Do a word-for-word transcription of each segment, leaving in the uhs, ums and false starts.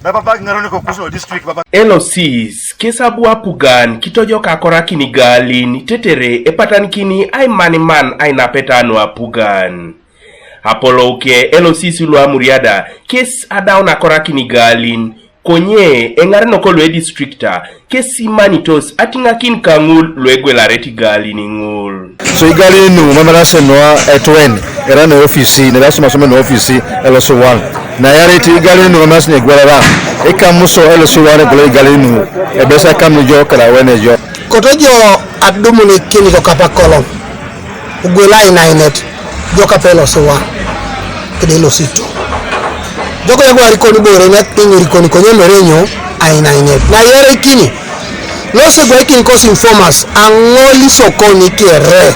Baba bag ngaro ne ko kuso district baba. L Cs, kes abu apugan, kitojo ka korakini galin, tetere, epatanikini, ai maniman, ai napetano apugan. Apolo uke, L Cs lu Amuria da, kes adau na korakini galin, konye, eng'are noko lwe distrikta, kes imanitos, ating'akin kang'ul, lwe gwelareti galin ing'ul. So igalin nu, mamara senwa, etwen, era ne ofisi, ne lasuma some ne ofisi, L C one. Na yare ti igalin nu, mamara senwa gwara, eka muso L C one, gule igalin nu, ebesa kam ni jo, kala wene jo. Koto jo adumu ne kini to kapa kolom. Ugwela inainet. Joka pe L C one. Kede L C two. Joko ya gwari koni bore ne tingi koni konye merenyo aina ine. Na yere kini. Lose gwa kini kosi informers ang'oli sokoni kere.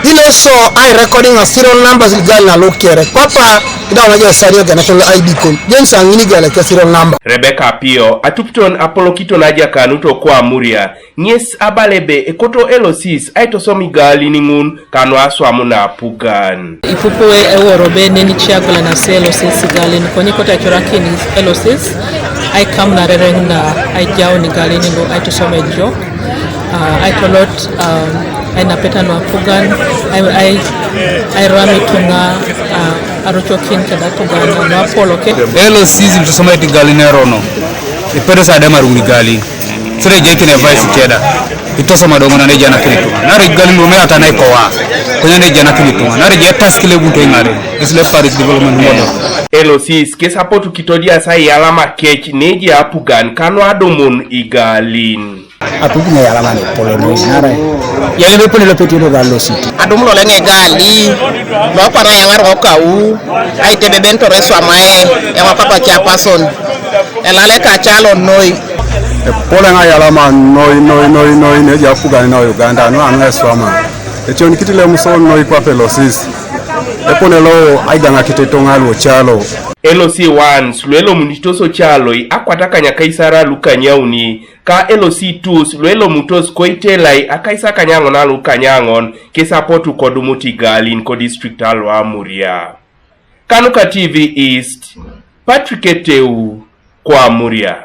Ilo so ai recording a serial numbers gali na lo kere. Papa, ida wana jo sario gana kolo I D kon. James angini gale ke serial number. Rebecca Apio, atupton Apolo Kito na jakanu to kwa Amuria. Ng'es abalebe ekoto L Cs aitosom igalin ing'un kanu aswamu na apugan. Ipupu e eworo be neni chiagula na se L Cs igalin konye kota chorakin L Cs ai kam na rereng na ai jaun igalin ing'un aitosom e jok. Ah, ai tolot, ah, ai napeta no apugan, ai, ai, ai rami tunga, ah, arochokin kada apugan, no Apolo ke. L Cs mtu soma iti galin erono. Ipere sa dema runi galin. Sere je kine vice keda. Ito sama dongo na ne jana kini tunga. Nare galin rume ata na ikowa. Konya ne jana kini tunga. Nare je task le bunto ing'are. Isle Paris Development Model. L Cs kes apotu kitodia sa yalama kech ne je apugan kanu adumun igalin. Apupu ne yalama ne polo no nare. Yale be polo peti no galo city. Adum lo lenge gali. Lo kwa na yangar ko kau. Ai tebe bento reswa mae. Ewa papa chairperson. Elale ka chalo noi. Epole nga yalama noi, noi, noi, noi, ne ja apugan na Uganda, no anu eswama. Echon kitile muso noi kwa L Cs. Epone lo aiganga kite tonga lo chalo. L C ones, lwelo munitoso chaloi, akwata kanya kaisara lukanyauni, ka L C twos, lwelo mutos koitelai, akaisa kanyang'on alu kanyang'on, kesapotu kodumuti galin ko district alwa Amuria. Kanuka T V East, Patrick Eteu, kwa Amuria.